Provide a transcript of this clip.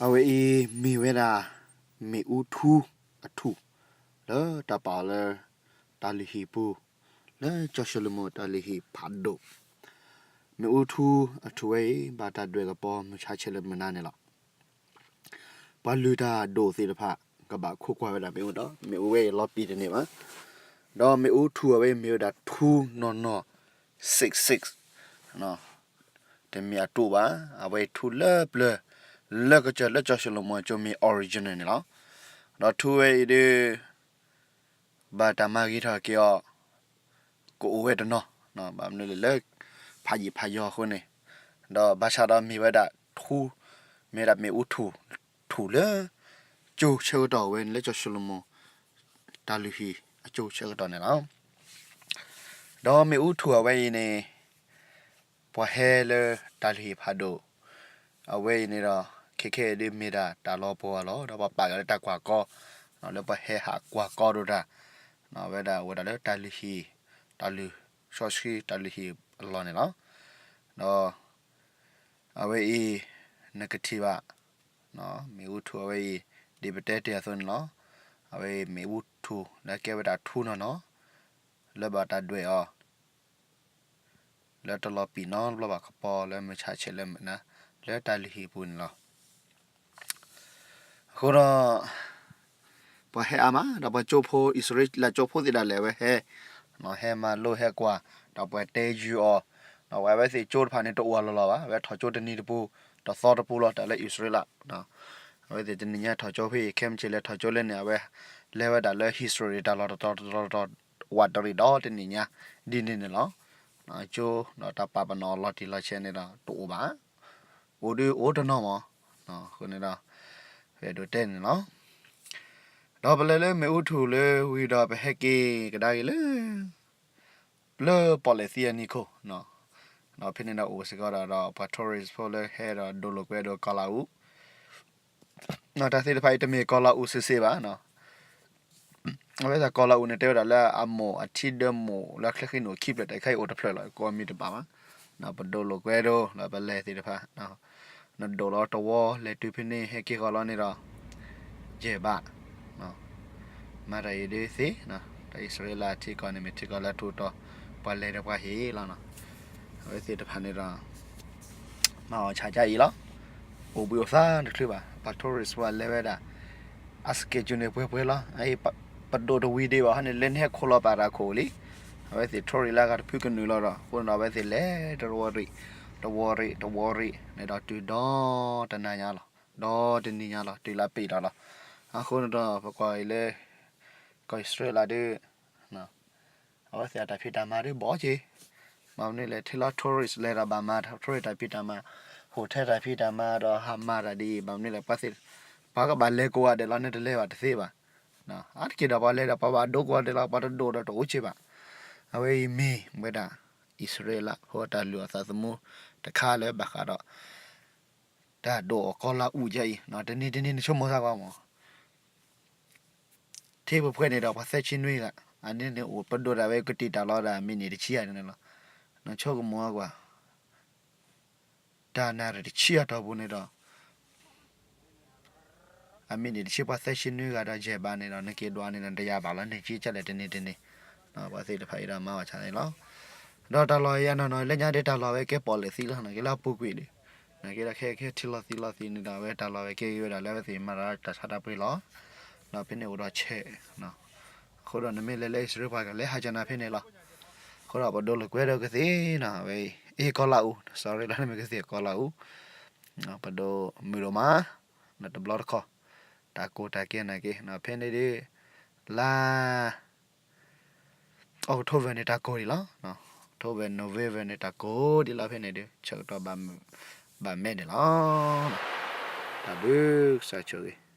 အဝဲအံၤမ့ၢ်ဝဲဒၣ် မ့ၣ်အူထူအထူၣ် လၢတၢ်ပာ်အီၤလၢ တၢ်လုၢ်ဟံၣ်ပူၤ လၢကၠီၣ်ၡလိၤမိၤတၢ်လုၢ်ဟံၣ်ဖးဒိၣ်, မ့ၣ်အူထူအထူၣ်ဝဲအံၤ ဘၣ်တၢ်ဒွဲၣ်ကပီၤမုၢ်ဆါဆဲးလၢမုၢ်နၤန့ၣ်လီၤ. ပှၤလုၢ်တၢ်ဒိၣ်သ့ၣ်တဖၣ် ကဘၣ်ခိးကွၢ်ဝဲဒၣ်မ့ၣ်အူဒီး မ့ၣ်အူဝဲအံၤလီၤပံာ်တန့ၢ်ဘၣ်. ဒီးမ့ၣ်အူထူအဝဲအံၤမ့ၢ်ဝဲဒၣ်ထူနီၢ်နီၢ် six six တမ့ၢ်အတိၣ်ဘၣ်, အဝဲအံၤထူလၢပျၢၤ လၢကစၢၢ်လၢကၠီၣ်ၡလိၤမိၤကၠိမ့ၢ် original န့ၣ်လီၤ. ဒီးထူဝဲအံၤဒုး ဘၣ်တၢ်မၤဂ့ၤထီၣ်က့ၤအီၤ ကအိၣ်ဝဲတနီၤ, ဘၣ်မနုၤလဲၣ်လၢ ဖးယံာ်ဖးယီၤအဃိန့ၣ်, ဒီးဘၣ်ဆၣ်ဒီးမ့ၢ်ဝဲဒၣ်ထူ, မ့ၢ်ဝဲဒၣ်မ့ၣ်အူထူၣ်, ထူၣ်လၢ ကၠိဆၢကတီၢ်ဝဲန့ၣ်လၢကၠီၣ်ၡလိၤမိၤ တၢ်လုၢ်ဟံၣ်အကၠိဆၢကတီၢ်န့ၣ်လီၤ. ဒီးမ့ၣ်အူထူၣ်အဝဲအံၤန့ၣ် ပှၤဟဲလၢတၢ်လုၢ်ဟံၣ်ဖးဒိၣ် အဝဲအံၤန့ၣ်ဒီး ခဲခဲအံၤဒုးမ့ၢ်ဒၣ်တၢ်လီၤပှီၢ်လီၤ, ဒီးပှၤပာ်က့ၤလၢတၢ်ကွၢ်ကီ, လၢပှၤဟဲဟးကွၢ်ကီဒိၣ်တၢ်, ဝဲဒၣ်အိၣ်ဝဲဒၣ်လၢတၢ်လုၢ်ဟံၣ်, တၢ်လုၢ်စီဆှံ တၢ်လုၢ်ဟံၣ်အလီၢ်န့ၣ်လီၤ. ဒီး အဝဲအံၤ နကထံၣ်ဘၣ် မ့ၣ်အူထူၣ်အဝဲအံၤ ဒ်ပတဲတ့ၢ်အသိးန့ၣ်လီၤ. အဝဲအံၤမ့ၣ်အူထူၣ် လၢကဲဝဲဒၣ်ထူနီၢ်နီၢ် လၢဘၣ်တၢ်ဒွဲၣ်အီၤ လၢတလီၤပံာ်နီတဘျီဘၣ်ကပီၤလၢမုၢ်ဆါဆဲးလၢမုၢ်နၤ လၢတၢ်လုၢ်ဟံၣ်ပူၤန့ၣ်လီၤ. အဃိဒီး ပှၤဟဲအါမး ဒီးပှၤကၠိဖိ အံၣ်စရ့လးကၠိဖိသ့ၣ်ဒၣ်လဲာ်ဝဲဟဲ, ဟဲမၤလိဟဲကွၢ်, ဒီးပှၤတဲယုာ်အီၤ, ဒီးဝဲအဝဲသ့ၣ်ကၠိတဖၣ်န့ၣ်တအိၣ်အလီၢ်လီၢ်ဘၣ်, အဝဲထီၣ်ကၠိတနံၤတပူၤ, တသီတပူၤလီၤ တၢ်လၢအံၣ်စရ့လး, အဝဲသ့ၣ်တနံၤညါထီၣ်ကၠိဖဲအံၤ ခဲမုၢ်ဆ့ၣ်လဲၤထီၣ်ကၠိလၢန့ၣ် အဝဲလဲၤဝဲဒၣ်လၢ history တၢ်လီၢ်တတီၤတတီၤတတီၤ ဝးတရံးဒီးတနံၤညါ ဒ်န့ၣ်န့ၣ်လီၤ. ကၠိဒီးတၢ်ပာ်ပနီၣ်အီၤလီၤတံၢ်လီၤဆဲးန့ၣ်ဒီးတအိၣ်ဘၣ်, အိၣ်ဒုးအိၣ်တနီၤမး, အဃိန့ၣ်ဒီး ဖဲဒိးတဲန့ၣ်လီၤ. ဒီးပလဲၤလၢမ့ၣ်အူထူၣ်လၢဝံၤဒီးပဟဲက့ၤကဒါက့ၤလၢ လၢပီၣ်လဲၣ်သံအနံၤခိၣ်, ဒီးဖဲန့ၣ်ဒီးအိၣ်စ့ၢ်ကီးဒီး ဒီးပှၤ tourist ဖိလၢဟဲဒီးဒိၣ်လိာ်ကွဲဒီးကီၤလၤအူ, တၢ်သ့ၣ်တဖၣ်အံၤတမ့ၢ်ကီၤလၤအူစုာ်စုာ်ဘၣ်, အဝဲဒၣ်ကီၤလၤအူန့ၣ် တဲဝဲဒၣ်လၢအမိၢ်အထံဒၢမိၢ်လၢချၢဃံနူာ်ခံဖျၢၣ် တခါအံၤအိၣ်တဖျၢၣ်လီၤ, ကိးမံၤတဘၣ်ဘၣ်, ပဒိၣ်လိာ်ကွဲဒီး ဒီးပလဲၤသ့ၣ်တဖၣ် နဒိၣ်လီၤတဝီ လဲၤတုၤဖဲန့ၣ် ဟဲက့ၤဃီၤလီၤန့ၣ်ဒီး ယဲၢ်ဘး, မၤတၢ်အံၤဒုးသ့, တၢ်အံၣ်စရ့လးထံကီၢ်န့ၣ် မ့ၢ်ထံကီၢ်လၢထူးတီၤ ပှၤလဲၤဒီးပှၤဟ့ၣ်လီၤနီၤ, အဝဲသ့ၣ်တဖၣ်န့ၣ်ဒီး မၤအီၣ်ဆၣ်ကါအံၤလီၤ, အိၣ်ဘှံးအိၣ်သါတချုးဘၣ်, ပှၤ tourist ပှၤလဲၤဝဲဒၣ် အ schedule န့ၣ်ပှဲၤပှဲၤလီၤ, ပဒိၣ်တဝံၤဒံးဘၣ်ဟီန့ၣ် လၢနဟဲခိၣ်လီၤပာ်တၢ်ခိၣ်လံ, အဝဲသ့ၣ် tourist လၢအဂၤတဖုကနုာ်လီၤဒီး အဃိန့ၣ်ဒီးအဝဲသ့ၣ်လဲၤတဝီရံၣ်, တဝီရံၣ် တဝီရံၣ်န့ၣ်ဒီးတုၤဒီတနၤညါလီၤ, ဒီတနံၤညါလီၤ တုၤလၢပ့ၤဒီးလီၤ, အဃိန့ၣ်ဒီးပကွၢ်အံၤလၢ ကီၢ်အံၣ်စရ့လးဒုး အဝဲသ့ၣ်အတၢ်ဖံးတၢ်မၤဒုးဘီက့ၤ, ဘၣ်မနုၤလဲၣ် ထဲလီၤ tourist လဲၤဒီးဘၣ်မၤ tourist တၢ်ဖံးတၢ်မၤ, hotel တၢ်ဖံးတၢ်မၤဒီးဟးမၤတၢ်ဒ်အံၤ ဘၣ်မနုၤလဲၣ် ပှၤသ့ၣ်, ပှၤကဘၣ်လဲၤကိးဂၤဒဲးလီၤ နတလဲၤဘၣ်တသ့ဘၣ်, အါတက့ၢ်ဒီးပှၤလဲၤဒီး ပှၤဘၣ်ဒိကိးဂၤဒဲးလီၤ ပှၤတဒိၣ်ဒီးတအိၣ်က့ၤဘၣ်, အဝဲအံၤမ့ၢ်ဝဲဒၣ် အံၣ်စရ့လးဖိအတၢ်လုၢ်အီၣ်သးသမူတခါလၢဘၣ်ဃးဒီး တၢ်ဒိၣ်အီၣ်ကီၤလၤအူကဲအံၤ တနံၤတနံၤနဆိကမိၣ်သးကွၢ်မး ထံပှဲၤပှဲၤန့ၣ်ဒီးပှၤသၢဆံနွံဂၤ, အန့ၣ်န့ၣ်အိၣ်ပဒိၣ်ဒၣ်ဝဲကတံာ်တၢ်လီၤဒၣ်မံးနံးတဆံဂၤန့ၣ်လီၤ, နဆိကမိၣ်ကွၢ်, တၢ်နၣ်ရံၣ်တဆံအတီၢ်ပူၤန့ၣ်ဒီး အမံးနံးတဆံပှၤသၢဆံနွံဂၤဒီးယဲၢ်ဘးန့ၣ်ဒီး နက့ၤဒွးန့ၣ်ဒီး နတယၤဘၣ်လီၤ နက့ၤကလဲၣ်တနံၤတနံၤ, ပှၤသ့ၣ်တဖၣ်အံၤဒီးမၤအီၣ်ဆၣ်န့ၣ်လီၤ. ဒီးတၢ်လီၢ်အံၤအနီၢ်နီၢ်လၢညါဒ်တၢ်လီၢ်ဝဲကဲပီၣ်လဲၣ်သံလီၤ နက့ၤလၢအပူၤကွံာ်ဒီး, နက့ၤဒီးခဲခဲထံလီၤသံလီၤသံန့ၣ်ဒီး အဝဲတၢ်လီၢ်ဝဲကဲဂ့ၤဝဲဒၣ်လၢအဝဲသ့ၣ်မၤတၢ်ဆါတၢ်ပှ့ၤလီၤ. ဒီးဖဲန့ၣ်အိၣ်ဒီးဆဲး အဃိဒီးနမ့ၢ်လဲၤလၢအံၣ်စရ့လးပှၤကလဲၤဟးကနၤဖဲန့ၣ်လီၤ. အဃိဒီးပဒိၣ်လိာ်ကွဲဒီးကသ့နီၤ အဝဲအံၤ အ့ၣ်ကီၤလၤအူ, sorry လီၤ နမ့ၢ်ကသ့ၣ်ကီၤလၤအူ, ပဒိၣ်မုာ်ဒိၣ်မး, ဒီးတဘျီတခီၣ်, တၢ်ကိၢ်တၢ်ကဲနာ်က့, ဖဲန့ၣ်ဒ် လါ October န့ၣ်တၢ်ကိၢ်ဒံးလီၤ. October November န့ၣ်တၢ်ကိၢ်ဒံးလီၤ ဖဲန့ၣ်ဒ် ဆၢကတီၢ်ဘၣ်မဲာ်ဒံးလီၤ. တၢ်ဘျုးကစၢ်ဆိၣ်ဂ့ၤ